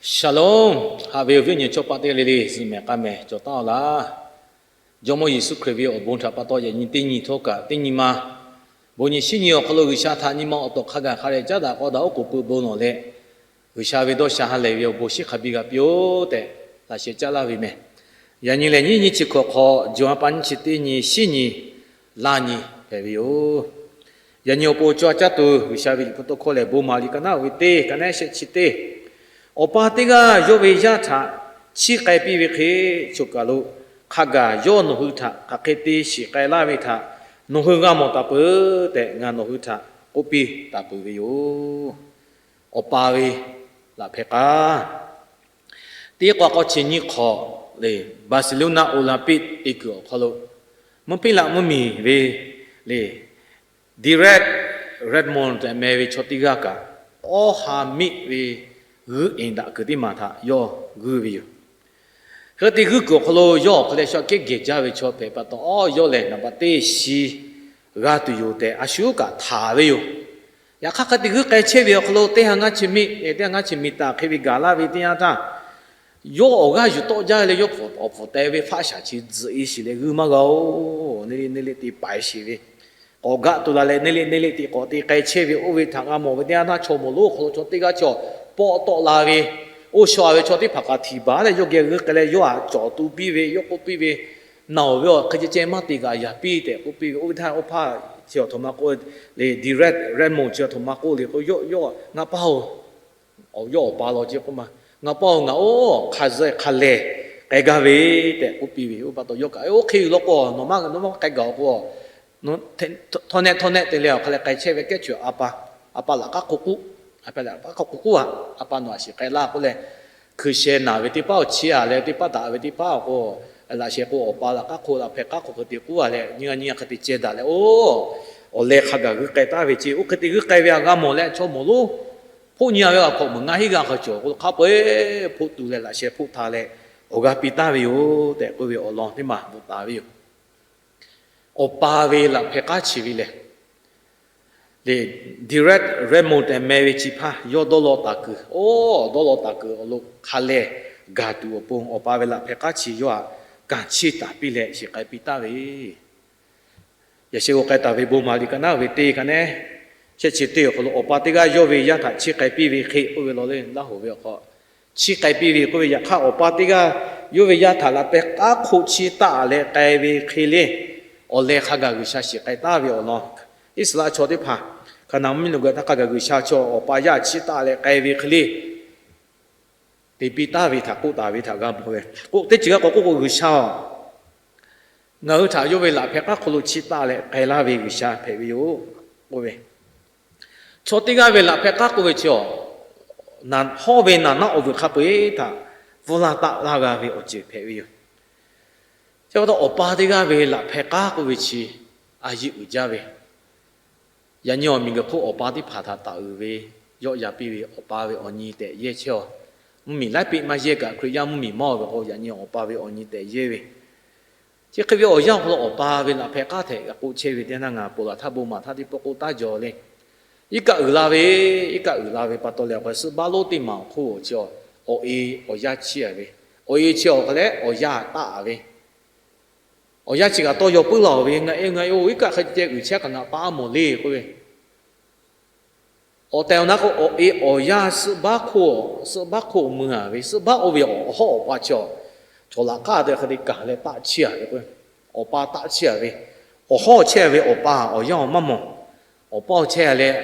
Shalom. Haꞈ ve awˬ viˉ awˬ nyi chaw paˆ teˇ g'aˇ le le, zuhꞈ mehˍ k'aˇ mehˍ cawˬ taˉ-oˬ laˇ. Jawˇmawˇ Yeˍsuˆ Hkriꞈ ve awˬ bon htaꞈ pa taw, yaꞈ nyi teˇ nyi htawˇ kaꞈ teˇ nyi ma, bon nyi shiˉ nyi awˬ hk'aw lo G'uiˬsha htaꞈ nyi ma awˬ tawˍ hk'a gaˬ hk'a dehꞈ caˉ daꞈ k'awꞈ daꞈ oˉ k'oˍ pui bon lawˬ leh, G'uiˬsha ve dawˇ sha ha lehˬ ve awˬ bon shiˉ hk'a biˇ g'a piˇ-oˆ tehꞈ laꞈ sheh caˉ laˇ ve meh. Yaꞈ nyi lehˬ, nyiˇ nyiˇ chi hkawꞈ hk'aw, Jawˇmawˇ pa nyiˇ chi teˇ nyi shiˉ nyi laˇ nyi hpehꞈ ve yoˬ. Yaꞈ nyi awˬ pon caˇ caˇ tuˬ, G'uiˬsha ve liꞈ hpu tawˇ hkawˇ lehˬ, bon maˍ liꞈ ka naˉ-oˬ ve teˇ, ka naˉ shehˆ chi teˇ, Awˬ pa teˇ g'aˇ yawˇ ve yaˇ htaꞈ chiˇ k'ai piˇ ve hk'e, choˬ kaˬ lo hk'a gaˬ yawˇ nawˬ hui htaꞈ hk'aˬ hk'e te shiˍ k'ai laˇ ve htaꞈ nawˬ hui g'a mawˬ taˍ peuˬ tehꞈ, ngaˬ nawˬ hui htaꞈ k'oˆ piˇ taˍ peuˬ ve yoˬ. Awˬ pa ve laꞈ hpehꞈ k'aˇ. Teˇ k'awꞈ k'awꞈ chi nyiˇ hk'awꞈ le, Barcelona Olympic te kuiˬ awˬ hk'aw lo, mvuhˇ piˇ laꞈ mvuhˇ miˬ ve le, Dirac Redmond tehꞈ meh ve chaw teˇ g'aˇ kaꞈ, awˇ ha miˆ ve g'uiˇ eˍ daꞈ kuiˬ teˇ maˬ htaꞈ yawˇ g'uiˇ ve yoˬ. Hk'e te g'uiˇ kuiˬ awˬ hk'aw lo yawˇ awˬ hk'aw leh shu aꞈ kehˉ gehˬ jaˇ ve chaw hpehꞈ pa taw, awˇ yawˇ lehˬ naˍ baꞈ teˇ shi g'a tuˬ yoˬ tehꞈ, a shu kaꞈ htaˍ ve yoˬ. Yaꞈ hk'aˇ, hk'e te g'uiˇ k'ai chehˇ ve awˬ hk'aw lo, teˇ ha ngaˇ chi miˆ, teˇ ha ngaˇ chi miˬ taˍ hk'e ve gaˬ laˇ ve teˇ yanˇ htaˇ, yawˇ awˬ g'aˇ yuˬ tawˆ jaˇ ve leh, yawˇ awˬ pfuhˍ teh ve faˆ shaˍ chi tzuhꞈ-e shiˍ leh g'uiˇ maˇ g'a-oˬ. Neˇ liꞈ neˇ liꞈ te paiˍ shiˍ ve, k'awꞈ gaˆ tuˬ la leh, neˇ liꞈ neˇ liꞈ te k'awꞈ te k'ai chehˇ ve oˇ ve htaꞈ g'a mawˬ ve teˇ yanˇ htaˇ, chaw moˍ lonˉ awˬ hk'aw lo chaw teˇ g'aˇ chi awˬ pawˆ tawˆ la ve, oˇ shaw ve chaw teˇ hpaˍ kaꞈ htiˍ baˬ leh yawˇ geh g'uiˇ k'ai leh, yawˇ htaꞈ cawˬ tu piˇ ve, yawˇ k'oˆ piˇ ve, Nawˬ ve awˬ hk'e ceh ceh maˇ te g'a yaˍ piˇ tehꞈ k'oˆ piˇ ve, oˇ ve htaˇ oˇ hpaˇ chi awˬ htoꞈ ma k'oˆ le, Dirac Redmond chi awˬ htoꞈ ma k'oˆ le k'o, yawˇ, ngaˬ pa-oˬ, yawˇ awˬ pa law ceh k'oˆ ma, ngaˬ pa-oˬ, ngaˬ oˇ hk'a zuhˆ hk'a lehˬ k'ai gaˇ ve tehꞈ k'oˆ piˇ ve, oˇ pa taw yawˇ kaꞈ, Oˇ hk'e law k'o, nawˬ maˇ, nawˬ maˇ k'ai gaˬ-oˬ k'o, htawˇ nehˆ htawˇ nehˆ te leh awˬ hk'a leh k'ai chehˇ ve kehˉ cawˬ, a pa, a pa laꞈ k'aˉ hk'oˆ k'uˉ, a pa laꞈ k'aˉ hk'oˆ k'uˉ-a, a pa nawˬ a shiˍ k'ai laˇ k'oˆ leh, hkui sheh naˬ ve teˇ paˉ awˬ chiˇ-a leh teˇ paˉ daꞈ ve teˇ paˉ awˬ k'o, laꞈ sheh k'o awˬ pa laꞈ k'aˉ hk'oˆ laꞈ hpehꞈ k'aˉ hk'oˆ hk'e te k'uˉ-a leh, nyiˇ g'aˇ nyiˇ g'aˇ hk'e te ceh daꞈ leh, oˇ, awˬ leh hk'a gaˬ g'uiˇ k'ai taˍ ve ceh, oˇ hk'e te g'uiˇ k'ai ve a g'a mawˬ leh, chaw moˍ lonˉ hpoˆ nyi-a ve awˬ hk'awꞈ meuˬ ngaˇ hinˉ g'aˇ hk'a cawˬ k'o, hk'a peu-eˬ hpoˆ tu leh laꞈ sheh hpoˆ hta leh awˬ g'aˇ piˇ taˍ ve yoˬ tehꞈ k'oˆ ve awˬ lawn teˇ maˬ bvuhꞈ taˍ ve yoˬ. Awˬ pa ve laꞈ hpehꞈ k'aˉ chi ve lehˬ, le, Dirac Redmond tehꞈ meh ve chi hpaˇ yawˇ dawˇ law taˍ kuiˬ, oˇ, dawˇ law taˍ kuiˬ awˬ lo hk'a leh gaˬ tuˬ awˬ pon, awˬ pa ve laꞈ hpehꞈ k'aˉ chi yawˇ htaꞈ kanˬ chiˇ taˍ piˇ leh shiˍ k'ai piˇ taˍ ve Yaꞈ sheh g'aw k'ai taˍ ve bon maˍ liꞈ ka naˉ ve teˇ, ka nehˉ shehˆ chi teˇ awˬ hk'aw lo, awˬ pa teˇ g'aˇ yawˇ ve yaˇ htaꞈ chiˇ k'ai piˇ ve hk'e k'oˆ ve law le, laˇ hoꞈ ve awˬ hk'aw, chiˇ k'ai piˇ ve k'oˆ ve, yaꞈ hk'aˇ awˬ pa teˇ g'aˇ yawˇ ve yaˇ htaꞈ laꞈ hpehꞈ k'aˉ hk'oˆ chiˇ taˆ leh k'ai ve hk'e le, awˬ leh hk'a gaˬ G'uiˬsha shiˍ k'ai taˍ ve awˬ lawn, Iˉsaˍreˍlaˆ chaw teˇ hpaˍ Hkaˍnanˍ mvuhˇmiˬ lo gaˬ htaˇ hk'a gaˬ G'uiˬsha chaw awˬ pa yaˇ chiˇ taˆ leh k'ai ve hk'e le, te piˇ taˍ ve htaꞈ k'oˆ taˍ ve htaꞈ g'a mawˬ ve k'o, teˇ ceuˬ g'a k'awꞈ k'oˆ k'o, G'uiˬsha-oˬ, ngaˬ hui htaꞈ yawˇ ve laꞈ hpehꞈ k'aˉ hk'aw lo chiˇ taˆ leh k'ai laˇ ve G'uiˬsha hpehꞈ ve yoˬ k'oˆ ve, chaw teˇ g'aˇ ve laꞈ hpehꞈ k'aˉ k'oˆ ve chi awˬ, hawˇ ve naˍ naˆ awˬ vuiˬ hk'a peu-eˬ htaꞈ pfuhˇ laˇ taˆ laˇ g'a ve awˬ ceuˬ hpehꞈ ve yoˬ. Chi pa taw, awˬ pa teˇ g'aˇ ve laꞈ hpehꞈ k'aˉ k'oˆ ve chi a yiˇ uiˍ jaˇ ve, yaꞈ nyi awˬ miˬguiˬ hk'oˆ awˬ pa teˇ hpaˍ htaꞈ taˍ uiˍ ve, yawˆ yan piˇ ve awˬ pa ve awˬ nyi tehꞈ yehˇ chehˇ-aw. Mvuhˇmiˬ laiˉ peˆ maˇ yehˇ kaꞈ, Hkriꞈ yaˇ mvuhˇmiˬ maˇ-oˬ ve k'o, yaꞈ nyi awˬ pa ve awˬ nyi tehꞈ yehˇ ve. Chi hk'e ve awˬ yanˇ awˬ hk'aw lo awˬ pa ve laꞈ hpehꞈ k'aˉ htehꞈ g'a k'oˆ chehˇ ve teˇ yanˇ, ngaˬ ponˬ laˬ htaˇ bon maˍ htaˇ teˇ pawˆ k'oˆ taˉ jaw le. Iˉ kaˆ uiˍ la ve, iˉ kaˆ uiˍ la ve pa taw leh, awˬ hk'a suhˆ baˆ lonˉ teˇ maˬ awˬ hk'oˆ chi awˬ e awˬ yaˇ chiˇ-a ve, awˬ e chi awˬ hk'a leh awˬ yaˇ taˆ ve, awˬ yaˇ chi kaꞈ tawˇ yaw puiˉ laˬ-oˬ ve, Ngaˬ e ngaˬ e-oˬ, iˉ kaˆ hk'e ceh uiˍ chehˇ kaꞈ ngaˬ pa a mawˬ le k'oˆ ve, awˬ tehˬ awˬ na k'o, awˬ e awˬ yaˇ suhˆ baˆ hk'oˆ, suhˆ baˆ hk'oˆ mui-a ve, suhˆ baˆ oˇ ve awˬ hawˉ awˬ pa chi awˬ, chaw laꞈ k'aˉ te hk'a te kaˬ leh taˆ chiˇ-a ve k'o, awˬ pa taˆ chiˇ-a ve, awˬ hawˉ chehˇ ve awˬ pa awˬ yanˇ-oˬ maˇ mawˬ. Awˬ pa-oˬ chehˇ-a leh,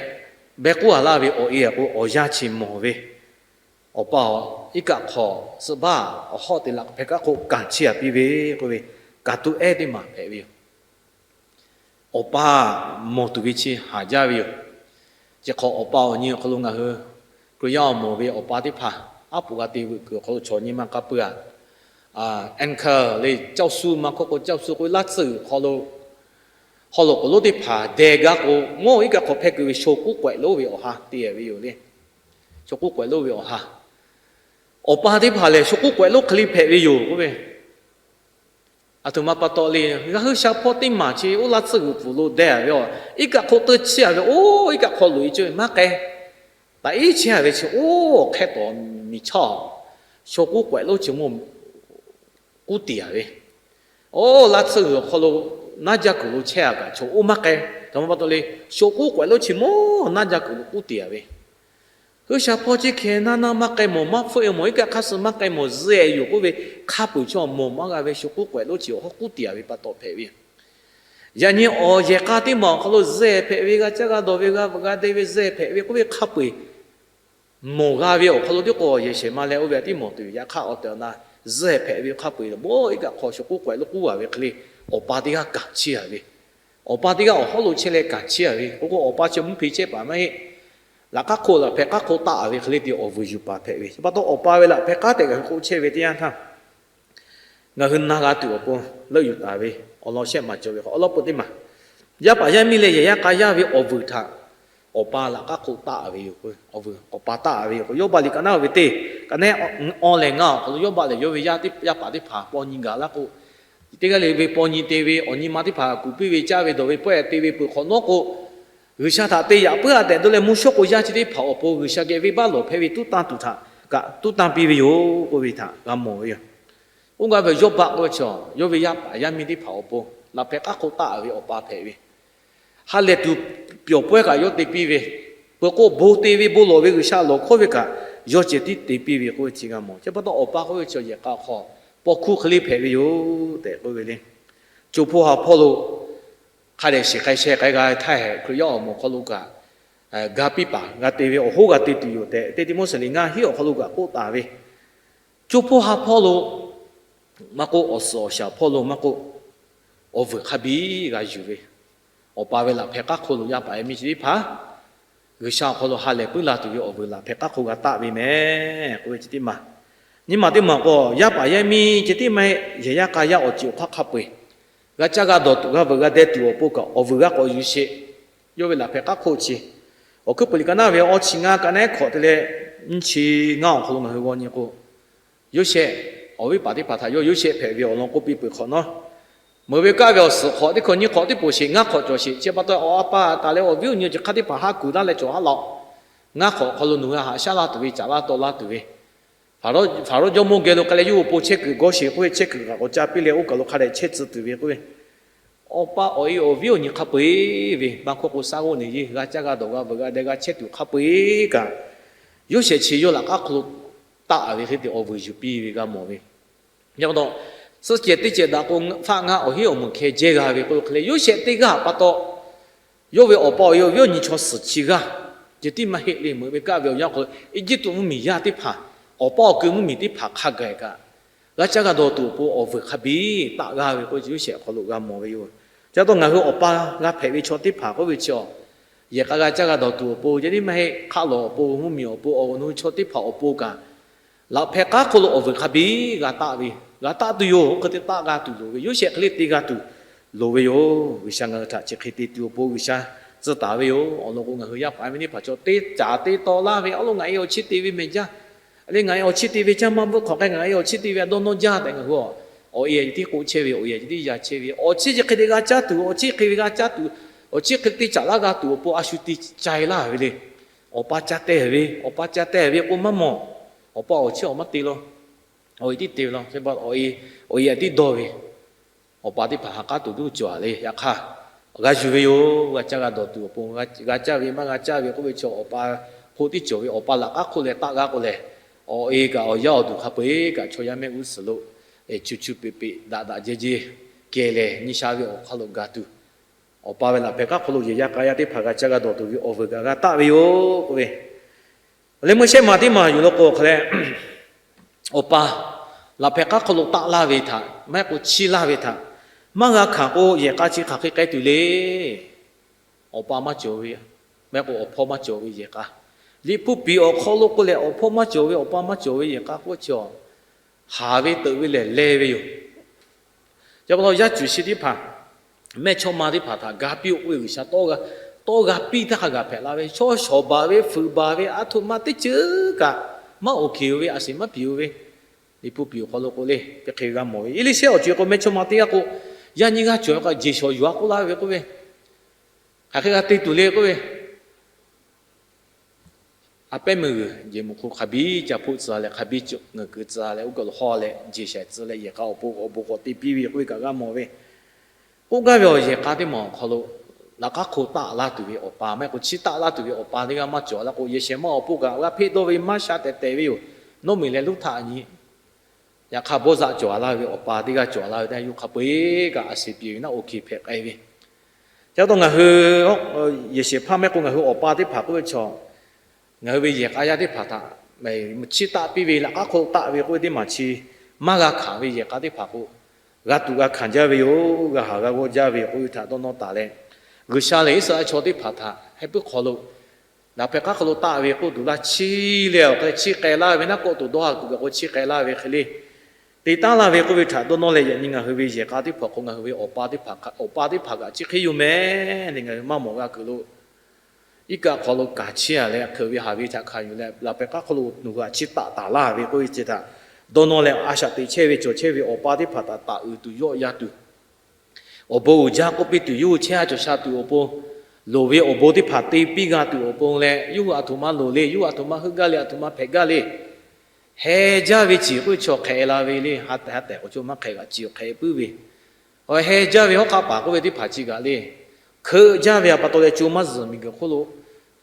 beh k'oˆ-a laˇ ve awˬ e-a k'o, awˬ yaˇ chi mawˬ ve, awˬ pa-oˬ, iˉ kaˆ hk'aw suhˆ baˆ awˬ hawˉ te laꞈ hpehꞈ k'aˉ hk'oˆ kanˬ chiˇ-a piˇ ve k'oˆ ve, kaˬ tuˆ ehˉ teˇ maˬ hpehꞈ ve yoˬ. Awˬ pa mawˬ tuˬ ve chi haˍ jaˇ ve yoˬ. Chi hk'awꞈ awˬ pa awˬ nyi awˬ hk'aw lo ngaˬ hui Hkriꞈ yaˇ awˬ moˍ ve awˬ pa teˇ hpaˍ aˉ poꞈ g'a te veuꞈ kuiˬ awˬ hk'aw lo chaw nyi ma k'a peu-a, anchor le, เจ้าสู้ maˇ hkawˇ k'o เจ้าสู้ k'oˆ ve laˇ tsuhˇ g'uiˬ hk'aw lo, haw loꞈ k'oˍ lonˉ teˇ hpaˍ deh gaˇ k'o, mawˇ iˉ kaˆ hk'aw hpehˇ kuiˬ ve sho k'uˉ k'awehꞈ lonˉ ve awˬ ha te ve yoˬ le. Sho k'uˉ k'awehꞈ lonˉ ve awˬ ha, awˬ pa teˇ hpaˍ lehˬ sho k'uˉ k'awehꞈ lonˉ hk'e le hpehꞈ ve yoˬ k'oˆ ve, aˬ htoꞈ ma pa taw le, g'a hui sha hpawˇ teˇ maˬ chi oˇ laˇ tsuhˇ g'uiˬ pfuhˍ lo deh-a ve, iˉ kaˆ hk'oˆ teuˇ chiˇ-a ve, oˇ iˉ kaˆ hk'aw loꞈ-e ceuˬ maˇ k'ai. Taꞈ iˉ chehˇ-a ve chi oˇ hk'e tawˍ miˬ chaˇ Shaw k'uˉ k'awehꞈ lonˉ chi mawˇ k'uˉ tiˍ a ve, oˇ laˇ tsuhˇ g'uiˬ awˬ hk'aw lo naˉ jaˇ kuiˬ lo chehˇ a kaꞈ chaw oˇ maˇ k'ai. Htaꞈ ma pa taw le, shaw k'uˉ k'awehꞈ lonˉ chi mawˇ naˉ jaˇ kuiˬ lo k'uˉ tiˍ a ve, G'uiˬsha hpawˇ chi hkeh naˇ naˇ maˇ k'ai mawˬ, maˇ hpfuhˆ e mawˬ, iˉ kaˆ hk'aˇ suh maˇ k'ai mawˬ, zuhˆ e yoˬ k'oˆ ve hk'a peu-eˬ chaw mawˬ maˇ g'a ve shaw k'uˉ k'awehꞈ lonˉ chi awˬ hk'aw k'uˉ tiˍ a ve pa taw hpehꞈ ve. Yaꞈ nyi awˬ yehˬ k'a teˇ maˬ awˬ hk'aw lo zuhˆ e hpehꞈ ve, g'a caˇ g'a dawˬ ve, g'a veuꞈ g'a deh ve zuhˆ e hpehꞈ ve k'oˆ ve hk'a peu-eˬ mawˬ g'a ve awˬ hk'aw lo tiˉ k'o, yehˬ shehˍ ma leh oˇ ve a tiˉ mawˬ tuˬ yoˬ. Yaꞈ hk'aˇ awˬ tehˬ awˬ na zuhˆ e hpehꞈ ve hk'a peu-eˬ mawˇ iˉ kaˆ hk'aw shaw k'uˉ k'awehꞈ lonˉ k'uˉ a ve hk'e le, awˬ pa teˇ g'aˇ kanˍ chiˇ a ve, awˬ pa teˇ g'aˇ awˬ hawˉ lo chehˇ leh kanˍ chiˇ a ve k'o k'o, awˬ pa chi mvuhˇ hpe chehˇ paˍ maˇ heˆ. Laꞈ k'aˉ hk'oˆ laꞈ hpehꞈ k'aˉ hk'oˆ taˆ a ve hk'e le te awˬ vuiˬ yuˬ paˍ hpehꞈ ve. Chi pa taw awˬ pa ve laꞈ hpehꞈ k'aˉ tehꞈ ngaˬ hui k'oˆ chehˇ ve teˇ yanˇ htaˇ, ngaˬ hui na g'a tuˬ awˬ pon leuˆ yuˬ taˍ ve awˬ lawn shehˆ maˬ cawˬ ve awˬ lawn peuˬ teˇ maˬ, yaˇ paˍ yaˇ miˇ leh yehˬ yaˇ k'a yaˇ ve awˬ vuiˬ htaꞈ awˬ pa laꞈ k'aˉ hk'oˆ taˆ ve yoˬ. Awˬ vuiˬ awˬ pa taˆ ve yoˬ. Yawˇbaˆ liꞈ ka naˉ ve teˇ ka naˉ awˬ lehˬ ngaˇ awˬ hk'aw lo Yawˇbaˆ lehˬ yawˇ ve yaˇ paˍ teˇ hpaˍ paw nyi gaˬ laˇ k'o, teˇ g'aˇ le ve paw nyi te ve awˬ nyi ma teˇ hpaˍ kuˬ piˇ ve caˇ ve dawˬ ve pawehˇ te ve peuˬ hk'awꞈ nawˉ k'o, G'uiˬsha htaꞈ te yaꞈ puiˉ a tehꞈ dawˇ leh mvuhˇ shawˉ k'o yaˇ chi teˇ hpaˍ awˬ pon G'uiˬsha geh venˇbaˆ lawˬ hpehˇ ve tuˉ tanˇ tuˬ htaꞈ kaꞈ tuˉ tanˇ piˇ ve yoˬ k'oˆ ve htaꞈ g'a mawˬ ve yoˬ. Oˇ gaˇ ve Yawˇbaˆ k'oˆ ve chaw, yawˇ ve yaˇ paˍ yaˇ miˇ teˇ hpaˍ awˬ pon laꞈ hpehꞈ k'aˉ hk'oˆ taˆ ve awˬ pa hpehꞈ ve, ha lehˬ tuˬ pyawˬ pawehˇ kaꞈ yawˇ te piˇ ve, peuˬ k'o bon te ve bon lawˬ ve G'uiˬsha lawˬ hkawˇ ve kaꞈ yawˇ ceh tiˉ te piˇ ve k'oˆ ve chi g'a mawˬ. Chi pa taw awˬ pa k'oˆ ve chaw yehˬ k'a hk'aw paw hkuˇ hk'e le hpehꞈ ve yoˬ tehꞈ k'oˆ ve le. Co hpawˇ ha hpawˇ lo hk'a dehꞈ shiˍ k'ai sheh k'ai g'a htaˇ hehꞈ Hkriꞈ yaˇ awˬ moˍ hk'aw lo kaꞈ ga piˇ paˍ g'a te ve awˬ hoˉ g'a te tuˬ yoˬ tehꞈ, Teˇ Tiˆmoˉseˍ liꞈ ngaˇ hiˉ awˬ hk'aw lo kaꞈ k'oˆ taˍ ve. Co hpawˇ ha hpawˇ lo maˇ k'oˆ, awˬ suhˍ awˬ shaˍ hpawˇ lo maˇ k'oˆ, awˬ vuiˬ hk'a biˇ g'a yuˬ ve, awˬ pa ve laꞈ hpehꞈ k'aˉ hk'oˆ lo yaˇ paˍ yaˇ miˇ chi teˇ hpaˍ G'uiˬsha awˬ hk'aw lo ha lehˬ puiˉ la tuˬ ve awˬ vuiˬ laꞈ hpehꞈ k'aˉ hk'oˆ g'a taˆ ve meh k'oˆ ve chi teˇ maˬ. Nyiˇ maˬ teˇ maˬ k'o, yaˇ paˍ yaˇ miˇ chi teˇ maˬ yehˬ yaˇ k'a yaˇ awˬ ceuˬ awˬ hk'aˇ hk'a peu-eˬ g'a caˇ g'a dawˬ tuˬ g'a veuꞈ g'a deh tuˬ awˬ pon kaꞈ awˬ vuiˬ g'a k'awꞈ yuˬ sheˍ. Yawˇ ve laꞈ hpehꞈ k'aˉ hk'oˆ chi awˬ hkuiˉ puiˍ liꞈ ka naˉ ve awˇ chi ngaˇ ka naˉ hkawꞈ te leh nyiˇ chi ngaˇ awˬ hk'aw lo ngaˬ hui g'aw nyi k'o, Yoˇsehꞈ, awˬ viˉ paˍ teˇ hpaˍ htaꞈ yawˇ Yoˇsehꞈ hpehꞈ ve awˬ lawn k'oˆ piˇ peuˬ hk'awꞈ nawˉ, meuꞈ ve kaˆ ve awˬ suhˍ hk'awꞈ teˇ hkawꞈ nyiˇ hk'awꞈ teˇ poˬ sheˍ, ngaˇ hk'awꞈ cawˬ sheˍ. Chi pa taw awˬ a pa taˍ leh awˬ viˉ awˬ nyi chi hk'aˇ teˇ hpaˍ ha kuˬ laˇ leh cawˬ haˉ law. Ngaˇ hk'awꞈ hk'aw lo nawˬ hui haꞈ shaˉ laˇ tuˬ ve, caꞈ laˇ taw laˇ tuˬ ve, Hpaˍrawˇ jawˇmawˇ geh lo k'ai leh yawˇ hui awˬ pon chehˇ kuiˬ gawˇ sheˍ k'oˆ ve, chehˇ kuiˬ kaꞈ k'awꞈ ca piˇ leh oˇ kaˬ lo hk'a dehꞈ chehˇ tcuh tuˬ ve k'oˆ ve, awˬ pa awˬ e awˬ viˉ awˬ nyi hk'a peu-eˬ ve maˇ hkawˇ k'o shaˉ g'oˇ neˬ yeˇ g'a caˇ g'a dawˬ g'a veuꞈ g'a deh g'a chehˇ tuˬ hk'a peu-eˬ kaꞈ, Yoˇsehꞈ chi yawˇ laꞈ k'aˉ hk'aw lo taˆ ve hk'e te awˬ vuiˬ yuˬ piˇ ve g'a mawˬ ve. Yaꞈ pa taw, suhˆ cehˬ teˇ cehˬ daꞈ k'o, faˆ ngaˇ awˬ hinˉ awˬ meuˍ hkeh jehˇ g'a ve k'oˆ ve hk'e leh, Yoˇsehꞈ teˇ g'aˇ pa taw yawˇ ve awˬ pa awˬ e awˬ viˉ awˬ nyi chaw suhˍ chi g'aˇ ceh tiˉ maˇ heˆ le. Meuꞈ ve kaˆ ve awˬ yanˇ hk'aw lo Eˇjiˇtuꞈ mvuhˇmiˬ yaˇ teˇ hpaˍ, awˬ pa awˬ kui mvuhˇmiˬ teˇ hpaˍ hk'a gaˬ kaꞈ, g'a caˇ g'a dawˬ tuˬ awˬ pon awˬ vuiˬ hk'a biˇ taˆ g'a ve k'oˆ ve chi Yoˇsehꞈ awˬ hk'aw lo g'a mawˬ ve yoˬ. Chi pa taw ngaˬ hui awˬ pa g'a hpehꞈ ve chaw teˇ hpaˍ k'oˆ ve chi, yehˬ k'a g'a caˇ g'a dawˬ tuˬ awˬ pon ceh tiˉ maˇ heˆ, hk'aˆ lawˬ awˬ pon, mvuhˇmiˬ awˬ pon, awˬ nu chaw teˇ hpaˍ awˬ pon kaꞈ, laꞈ hpehꞈ k'aˉ hk'oˆ lo awˬ vuiˬ hk'a biˇ g'a taˆ ve, g'a taˆ tuˬ yoˬ. Oˇ hk'e te taˆ g'a tuˬ loˍ ve, Yoˇsehꞈ hk'e le te g'a tuˬ loˍ ve yoˬ. G'uiˬsha ngaˬ hui htaꞈ chi hk'e te tuˬ awˬ pon G'uiˬsha tcuh taˍ ve yoˬ. Awˬ lawn k'o, ngaˬ hui yaˇ paˍ yaˇ miˇ teˇ hpaˍ chaw teˇ caˍ teˇ taw laˇ ve, awˬ lawn ngaˬ e awˬ chiˇ te ve mehˬ jaˇ, a leh ngaˬ e awˬ chiˇ te ve caˇ maˇ bvuhˆ hk'awꞈ k'ai, ngaˬ e awˬ chiˇ te ve a dawˇ nawˇ jaˇ tehꞈ ngaˬ hui awˬ e a ciˉ tiˉ k'oˆ chehˇ ve, awˬ e a ciˉ tiˉ ya chehˇ ve, awˬ chiˇ chi hk'e te g'a caˇ tuˬ, awˬ chiˇ hk'e ve g'a caˇ tuˬ, awˬ chiˇ hk'e te caˍ laˇ g'a tuˬ awˬ pon a shu te ca e laˇ ve le. Awˬ pa ca teh ve, awˬ pa ca teh ve k'o maˇ mawˬ. Awˬ pa awˬ chiˇ awˬ maˇ te law. Awˬ e tiˉ te ve law. Awˬ e a tiˉ dawˇ ve, awˬ pa teˇ hpaˍ ha k'aˉ tuˬ duˇ cawˬ a le. Yaꞈ hk'aˇ, g'a yuˬ ve yoˬ. G'a caˇ g'a dawˬ tuˬ awˬ pon, g'a caˇ ve maˇ g'a caˇ ve k'oˆ ve chi awˬ pa hk'oˆ tiˉ cawˬ ve, awˬ pa laꞈ k'aˉ hk'oˆ leh taˆ g'a k'o lehˬ, awˬ e kaꞈ awˬ yaˇ awˬ duˬ hk'a peu-eˬ kaꞈ chaw yaˇ mehˆ g'uˇ suhˍ lo, e, chu chu peꞈ peꞈ daꞈ daꞈ jehˇ jehˇ kehˬ lehˬ nyi sha ve awˬ hk'aw lo ga tuˬ, awˬ pa ve laꞈ hpehꞈ k'aˉ hk'aw lo yehˬ yaˇ k'a yaˇ teˇ hpaˍ g'a caˇ g'a dawˬ tuˬ ve awˬ vuiˬ kaꞈ g'a taˆ ve yoˬ k'oˆ ve. Leh meuˇ shehˆ maˬ teˇ maˬ yuˬ la k'o hk'a leh, awˬ pa laꞈ hpehꞈ k'aˉ hk'aw lo taˆ laˇ ve htaꞈ maˇ heˆ k'o chiˇ laˇ ve htaꞈ maˇ g'a hkanˍ k'o, yehˬ k'a chi hk'aˬ hk'e k'ai tuˬ le. Awˬ pa maˇ cawˬ ve, maˇ heˆ k'o awˬ hpawˇ maˇ cawˬ ve yehˬ k'a, Liꞈ hpu piˍ awˬ hk'aw lo k'oˆ leh awˬ hpawˇ maˇ cawˬ ve, awˬ pa maˇ cawˬ ve yehˬ k'a k'oˆ chi, haˍ ve teuꞈ ve lehˬ leh ve yoˬ. Chi pa taw yaˇ cuˬ shi teˇ hpaˍ, mehˇchawˇma teˇ hpaˍ htaꞈ ga piˇ-oˆ k'oˆ ve G'uiˬsha tawˇ g'a piˇ htaˇ hk'a gaˬ hpehꞈ la ve, chaw shawˍ baˬ ve, fuiˍ baˬ ve, a htoꞈ ma teˇ ceuˬ kaꞈ maˇ oˬ hkeꞈ-oˬ ve, a shiˍ maˇ piˍ-oˬ ve, Liꞈ hpu piˍ awˬ hk'aw lo k'oˆ le. Hk'e hk'e g'a mawˬ ve, Eˇliˇshehˇ awˬ co-e k'o mehˇchawˇma teˇ g'aˇ k'o, yaˇ nyi g'aˇ cawˬ ve k'o jeˬ shawˍ yuˬ-a k'oˆ laˇ ve k'oˆ ve, hk'aˬ hk'e g'a te tuˬ le k'oˆ ve, A pehˉ meuˇ g'uiˬ jehˬ mvuhˇ hk'oˆ hk'a biˇ ca hpoˆ tcuh leh, hk'a biˇ cawˬ ngeuˍ keu tcuh leh, oˇ kaˬ lo hawˇ leh jeˬ shaiˍ tcuh leh yehˬ k'a awˬ pon awˬ bon k'awꞈ te piˇ ve k'oˆ ve kaꞈ g'a mawˬ ve. K'oˆ gaˇ ve awˬ yehˬ k'a teˇ maˬ awˬ hk'aw lo, laꞈ k'aˉ hk'oˆ taˆ laˇ tuˬ ve awˬ pa, maˇ heˆ k'o chiˇ taˆ laˇ tuˬ ve awˬ pa teˇ g'aˇ maˇ cawˬ laˇ k'o, yehˬ shehˍ ma awˬ pon kaꞈ g'a hpeˆ dawˇ ve maˇ sha tehꞈ tehꞈ ve yoˬ. Nawˉ miˬ leh luˇ htaꞈ nyi. Yaꞈ hk'aˇ, bawˇ zaˆ cawˬ laˇ ve awˬ pa teˇ g'aˇ cawˬ laˇ ve teˇ yanˇ, yawˇ hk'a peu-eˬ kaꞈ a suˍ piˍ ve naˆ oˇ hk'e hpehꞈ k'ai ve. Chi pa taw ngaˬ hui yehˬ shehˍ hpaˇ maˇ heˆ k'o ngaˬ hui awˬ pa teˇ hpaˍ k'oˆ ve chaw, ngaˬ hui ve yehˬ k'a yaˇ teˇ hpaˍ htaꞈ chiˇ taˆ piˇ ve, laꞈ k'aˉ hk'oˆ taˆ ve k'oˆ ve teˇ maˬ chi maˇ g'a hkanˍ ve yehˬ k'a teˇ hpaˍ k'o, g'a tuꞈ g'a hkanˍ jaˇ ve yoˬ, g'a haˍ g'a g'awˇ jaˇ ve k'oˆ ve htaꞈ dawˇ nawˇ taˍ leh, G'uiˬsha lehˬ Iˉsaˍreˍlaˆ chaw teˇ hpaˍ htaꞈ heh puiˉ hk'aw lo laꞈ hpehꞈ k'aˉ hk'aw lo taˆ ve k'oˆ tuˬ laˇ, chiˇ leh awˬ hk'e chiˇ k'ai laˇ ve naˆ kawˆ toꞈ dawˇ ha kuiˬ kaꞈ k'o chiˇ k'ai laˇ ve hk'e le, te taˉ laˇ ve k'oˆ ve htaꞈ dawˇ nawˇ leh, yaꞈ nyi ngaˬ hui ve yehˬ k'a teˇ hpaˍ k'o ngaˬ hui ve awˬ pa teˇ hpaˍ kaꞈ chiˇ hk'e yoˬ mehˍ leh ngaˬ hui maˇ mawˬ g'a kuiˬ lo, iˉ kaˆ hk'aw lo kaˍ chehˇ a leh hkeuꞈ ve haˍ ve htaꞈ hkanˍ yuˬ leh laꞈ hpehꞈ k'aˉ hk'aw lo nawˬ hui htaꞈ chiˇ taˆ taˍ laˇ ve k'oˆ ve chi htaꞈ dawˇ nawˇ leh, a shaꞈ teꞈ chehˇ ve cawˬ chehˇ ve awˬ pa teˇ hpaˍ htaꞈ taˍ uiˍ tuˬ yawˆ yan tuˬ, awˬ bon uiˍ jaˇ k'oˆ piˇ tuˬ yawˇ hui chehˇ a cawˬ sha tuˬ awˬ pon, loˍ ve awˬ bon teˇ hpaˍ te piˇ g'a tuˬ awˬ pon leh, yawˇ hui aˬ htoꞈ ma loˍ le, yawˇ hui aˬ htoꞈ ma heuˆ gaˇ le, aˬ htoꞈ ma hpehꞈ gaˇ le, heh jaˇ ve chi k'oˆ ve chaw hk'e la ve le, ha tehˬ ha tehˬ k'o chaw maˇ hk'e g'a chi awˬ hk'e puiˉ ve, awˬ heh jaˇ ve hawˉ hk'aˆ paˍ k'oˆ ve teˇ hpaˍ chi g'aꞈ le, hkeuꞈ jaˇ ve a pa taw leh co maˇ zuhˬ miˬguiˬ hk'oˆ lo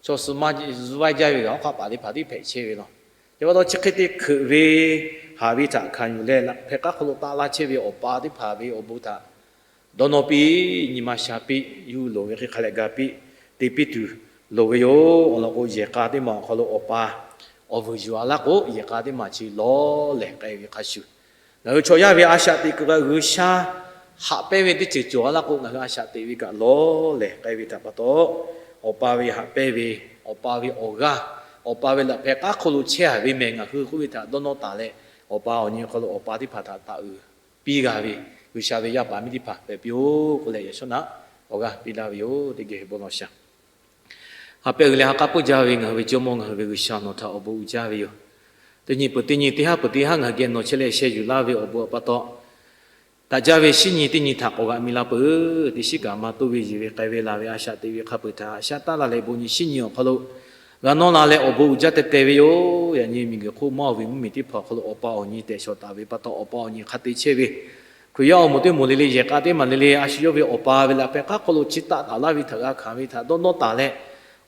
chaw suh maˇ zuhˬ vaˇ jaˇ ve g'aꞈ hawˉ hk'aˆ paˍ teˇ hpaˍ tiˉ hpehꞈ chehˇ ve law. Chi pa taw chi hk'e te hkeuꞈ ve haˍ ve htaꞈ hkanˍ yuˬ leh laꞈ hpehꞈ k'aˉ hk'aw lo taˆ laˇ chehˇ ve awˬ pa teˇ hpaˍ ve awˬ bon htaꞈ dawˇ nawˇ piˇ, nyi ma sha piˇ, yawˇ hui loˍ ve hk'e hk'a leh ga piˇ, te piˇ tuˬ loˍ ve yoˬ. Awˬ lawn k'o yehˬ k'a teˇ maˬ awˬ hk'aw lo awˬ pa awˬ vuiˬ yuˬ a laˇ k'o, yehˬ k'a teˇ maˬ chi lawˬ lehˬ k'ai ve hk'a shuˍ, ngaˬ hui chaw yaˇ ve a shaꞈ teꞈ kuiˬ kaꞈ G'uiˬsha haꞈ pehnˇ ve teˇ ceuˬ cawˬ a laˇ k'o, ngaˬ hui a shaꞈ teꞈ ve kaꞈ lawˬ lehˬ k'ai ve htaꞈ pa taw, awˬ pa ve haꞈ pehnˇ ve, awˬ pa ve awˬ g'aˇ, awˬ pa ve laꞈ hpehꞈ k'aˉ hk'aw lo chehˇ a ve mehˬ ngaˬ hui k'oˆ ve htaꞈ dawˇ nawˇ taˍ leh, awˬ pa awˬ nyi hk'aw lo awˬ pa teˇ hpaˍ htaꞈ taˍ uiˍ piˇ g'a ve, G'uiˬsha ve yaˇ paˍ miˇ teˇ hpaˍ hpehꞈ piˇ-oˆ k'oˆ leh, yaꞈ shawˉ naꞈ awˬ g'aˇ piˇ laˇ ve yoˬ. Teˇ geh bon lawˬ shaˍ. Ha pehꞈ uiˍ leh ha k'aˉ peuˇ jaˇ ve ngaˬ hui ve Jawˇmawˇ, ngaˬ hui ve G'uiˬsha, nawˬ htaꞈ awˬ bon uiˍ jaˇ ve yoˬ. Teˇ nyi peuˬ teˇ nyi, teˇ haˉ peuˬ teˇ haˉ ngaˬ hui geh nawˬ chehˇ leh sheh yuˬ laˇ ve awˬ bon awˬ pa taw, daꞈ jaˇ ve shinˉ nyi teˇ nyi htaꞈ k'awꞈ g'aꞈ mi la peuˬ. Teˇ shiˉ kaꞈ maˇ toˇ ve yeˬ ve k'ai ve laˬ ve a shaꞈ teꞈ ve hk'a peu-eˬ htaꞈ shaˉ taˉ laˇ leh, bon nyi shinˉ nyi awˬ hk'aw lo g'a nawˇ la leh awˬ bon uiˍ jaˇ teh teh ve yoˬ. Yaꞈ nyi miˬguiˬ hk'oˆ mawˇ ve mvuhˇmiˬ teˇ hpaˍ awˬ hk'aw lo awˬ pa awˬ nyi tehꞈ shawˍ taˍ ve pa taw, awˬ pa awˬ nyi hk'a te chehˇ ve Hkriꞈ yaˇ awˬ moˍ teˇ moˍ le le yehˬ k'a teˇ maˬ le le a shu yawˇ ve awˬ pa ve laꞈ hpehꞈ k'aˉ hk'aw lo chi taˆ taˍ laˇ ve htaꞈ g'a hkanˍ ve htaꞈ dawˇ nawˇ taˍ leh,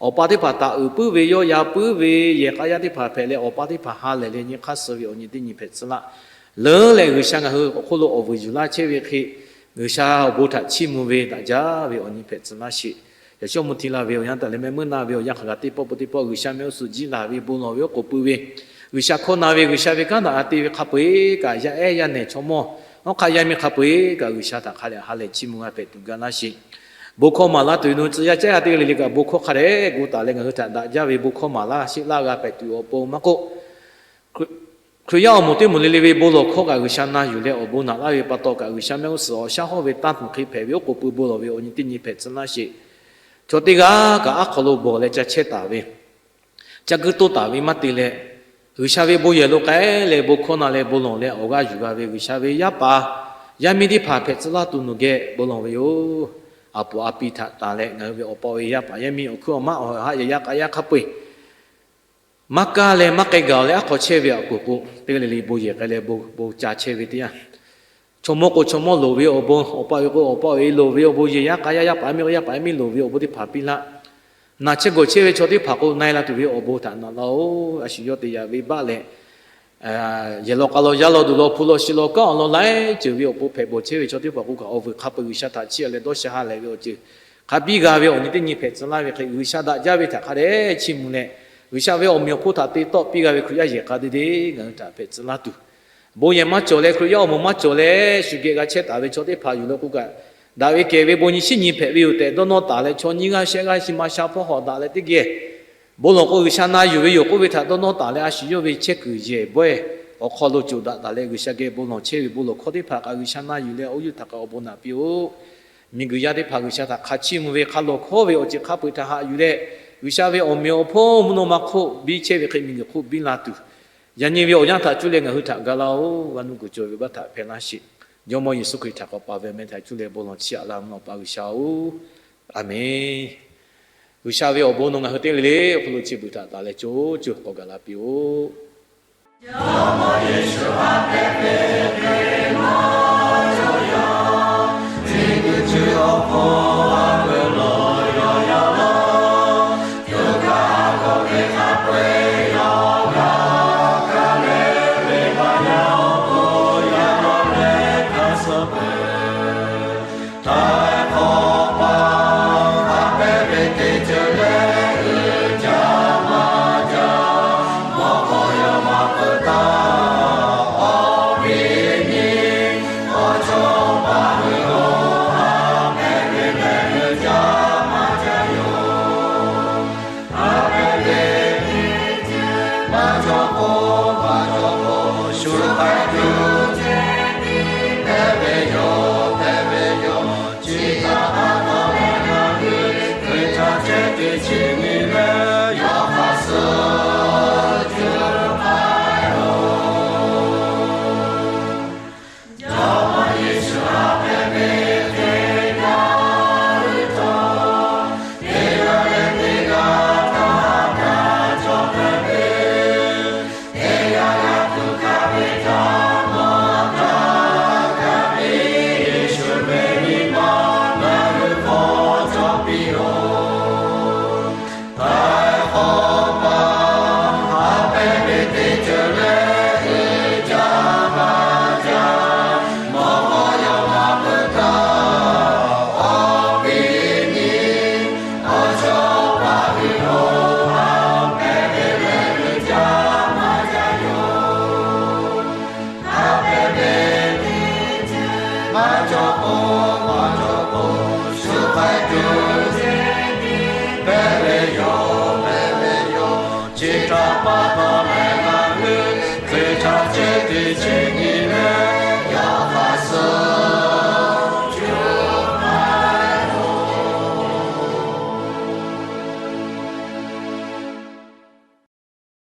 awˬ pa teˇ hpaˍ taˍ uiˍ puiˉ ve, yawˇ ya puiˉ ve, yehˬ k'a yaˇ teˇ hpaˍ hpehꞈ leh awˬ pa teˇ hpaˍ ha lehˬ leh nyi hk'aˇ suh ve awˬ nyi teˇ nyi hpehꞈ tcuh laˇ. Leuˉ leh G'uiˬsha ngaˬ hui awˬ hk'oˆ lo awˬ vuiˬ yuˬ laˇ chehˇ ve hk'e, G'uiˬsha awˬ bon htaꞈ chiˇ mvuh ve daꞈ jaˇ ve awˬ nyi hpehꞈ tcuh laˇ sheˍ. Yaꞈ shawˉ mvuh hti la ve awˬ yanˇ taˍ leh mehˆ meuˇ na ve awˬ yanˇ hk'aˬ kaꞈ teˇ pawˆ peuˬ teˇ pawˆ G'uiˬsha mehˆ g'uˇ suhˍ jiˇ laˬ ve bon lawˬ ve oˉ k'oˍ pui ve, G'uiˬsha hkawˇ na ve, G'uiˬsha ve kanˉ daꞈ g'a te ve hk'a peu-eˬ kaꞈ, yaˇ ehˉ yaˇ nehˬ chaw mawˇ, awˉ hk'aˇ yaˇ miˇ hk'a peu-eˬ kaꞈ G'uiˬsha htaꞈ hk'a leh ha lehˬ chiˇ mvuh g'a hpehꞈ tuˬ ga laˇ sheˍ. Bon hkawˇ maˍ laˇ tuˬ ve nawˬ hui tcuh yaˇ caˉ yaˇ teˇ g'aˇ le le kaꞈ bon hkawˇ hk'a dehꞈ gu taˍ leh ngaˬ hui htaꞈ daꞈ jaˇ ve bon hkawˇ maˍ laˇ sheˆ laˇ g'a hpehꞈ tuˬ awˬ pon maˇ k'oˆ, Hkriꞈ yaˇ awˬ moˍ teˇ moˍ le le ve bon lawˬ hkawˇ kaꞈ G'uiˬsha na yuˬ leh awˬ bon naꞈ laˇ ve pa taw kaꞈ, G'uiˬsha mehˆ g'uˇ suhˍ awˬ shaˉ hawˇ ve tanˇ tuˬ hk'e hpehꞈ ve oˉ k'oˍ pui bon lawˬ ve awˬ nyi teˇ nyi hpehꞈ tcuh laˇ sheˍ. Chaw teˇ g'aˇ kaꞈ aˉ hk'aw lo bawˬ leh ca chehˇ taˍ ve, ca kuiˇ toˇ taˍ ve maˇ te leh, G'uiˬsha ve bon yehˬ lo k'ai leh bon hkawˇ na leh bon lawˬ leh awˬ g'aˇ yuˬ g'a ve G'uiˬsha ve yaˇ paˍ yaˇ miˇ teˇ hpaˍ hpehꞈ tcuh laˇ tuˬ nawˬ geh bon lawˬ ve yoˬ. A puˍ a pi htaꞈ tanˍ leh ngaˬ hui ve awˬ pa awˬ e yaˇ paˍ yaˇ miˇ awˬ hkuiˉ awˬ maˉ awˬ haꞈ yaꞈ yaˇ k'a yaˇ hk'a peu-eˬ maˇ kaˇ leh maˇ k'ai gaˬ leh aˉ hk'aw chehˇ ve awˬ k'oˍ k'o, teˇ g'aˇ le le bon yehˬ k'ai leh bon bon ca chehˇ ve teˇ yanˇ, chaw mawˇ k'o chaw mawˇ loˍ ve awˬ bon, awˬ pa awˬ e k'o awˬ pa awˬ e loˍ ve awˬ bon, yehˬ yaˇ k'a yaˇ yaˇ paˍ yaˇ miˇ yaˇ paˍ yaˇ miˇ loˍ ve awˬ bon teˇ hpaˍ piˇ laˇ. Naˬ chehˇ gawˬ chehˇ ve chaw teˇ hpaˍ k'o na e la tuˬ ve awˬ bon htaꞈ naꞈ laˇ-oˬ. A shu yawˇ te yaꞈ ve baˆ leh, yehˬ law k'a law yaˇ law duˬ law hpu law shi law kanˉ awˬ lawn laiˉ ceuˬ ve awˬ pon hpehꞈ bawˬ chehˇ ve chaw teˇ hpaˍ k'o kaꞈ awˬ vuiˬ hk'a peu-eˬ G'uiˬsha htaꞈ chiˇ aꞈ leh dawˇ sha ha lehˬ ve awˬ ceuˬ hk'a biˇ g'a ve awˬ nyi teˇ nyi hpehꞈ tcuh laˇ ve hk'e, G'uiˬsha daꞈ jaˇ ve htaꞈ hk'a dehꞈ chiˇ mvuh leh, G'uiˬsha ve awˬ meꞈ awˬ hponˇ htaꞈ te tawˆ piˇ g'a ve Hkriꞈ yaˇ yehˬ k'a te te ngaˬ hui htaꞈ hpehꞈ tcuh laˇ tuˬ, bon yehˬ maˇ cawˬ leh Hkriꞈ yaˇ awˬ moˍ maˇ cawˬ leh shu geh g'a chehˇ taˍ ve chaw teˇ hpaˍ yuˬ leh k'o kaꞈ, daꞈ ve kehˬ ve bon nyi shinˉ nyi hpehꞈ ve yoˬ tehꞈ dawˇ nawˇ taˍ leh, chaw nyiˇ g'aˇ shehˆ g'aˇ shi ma sha hpawˇ hawꞈ daꞈ leh teˇ geh bon lawˬ k'o G'uiˬsha na yuˬ ve yoˬ k'oˆ ve htaꞈ dawˇ nawˇ taˍ leh, a shu yawˇ ve chehˇ kuiˬ yehˬ bawehˇ awˬ hk'aw lo coˬ daꞈ taˍ leh G'uiˬsha geh bon lawˬ chehˇ ve bon lawˬ hkawˇ teˇ hpaˍ kaꞈ G'uiˬsha na yuˬ leh oˇ yuˇ htaꞈ kaꞈ awˬ bon naꞈ piˇ-oˆ. Miˬguiˬ yaˇ teˇ hpaˍ G'uiˬsha htaꞈ hk'a chiˇ mvuh ve hk'a lawˬ hkawˉ ve awˬ ceuˬ hk'a peu-eˬ htaꞈ haꞈ yuˬ leh, G'uiˬsha ve awˬ meꞈ awˬ hponˇ mvuhˇ naw ma hk'oˆ biˇ chehˇ ve hk'e miˬguiˬ hk'oˆ biˇ la tuˬ, yaꞈ nyi ve awˬ yanˇ htaꞈ cuˇ leh ngaˬ hui htaꞈ ga laˇ-oˬ. G'a nuˇ kuiˬ cawˬ ve baˆ htaꞈ hpehꞈ laˇ sheˍ. Jawˇmawˇ Yeˍsuˆ Hkriꞈ htaꞈ k'awꞈ paˍ ve awˬ meh htaꞈ cuˇ leh bon lawˬ chiˇ aꞈ laˇ mvuhˇ naw pa G'uiˬsha-oˬ, Aˍmenˬ. G'uiˬsha ve awˬ bon nawˬ ngaˬ hui teˇ g'aˇ le le awˬ hk'aw lo chi beuꞈ htaꞈ taˍ leh co co k'awꞈ gaˬ la piˇ-oˆ.